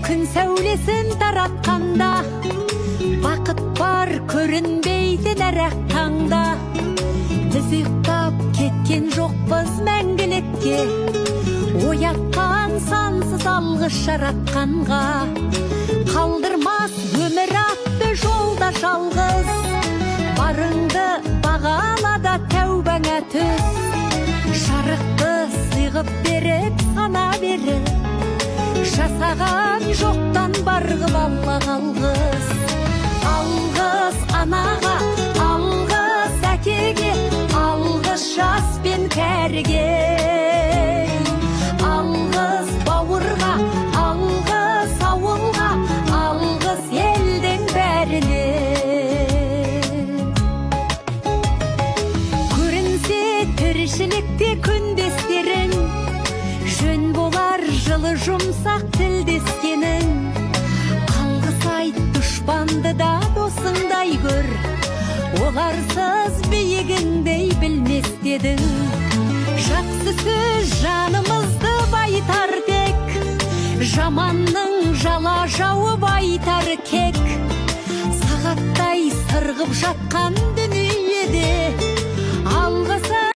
Күн сәулесін таратқанда, бақыт бар көрінбейтін әр-ақ таңда. Біз ұйықтап кеткен жоқпыз мәңгілікке, оятқан сансыз алғыс жаратқанға. Қалдырмас өмір атты жолда жалғыз, барыңды бағала да тәубаңа түс. Жарықты сыйғып беріп, сана беріп, жасаған жоқтан бар ғып Аллаға алғыс. Алғыс анаға, алғыс әкеге, алғыс жас пен кәріге. Алғыс бауырға, алғыс ауылға, алғыс елдің бәріне. Көрінсе тіршілікте күндестерің, жөн болар жылы жұмсақ тілдескенің. Алғыс айт дұшпанды да досыңдай көр, оларсыз биігіңдей білмес дедің. Жақсы сөз жанымызды байытар тек, жаманның жала жауып айтар кек. Сағаттай сырғып жатқан дүниеде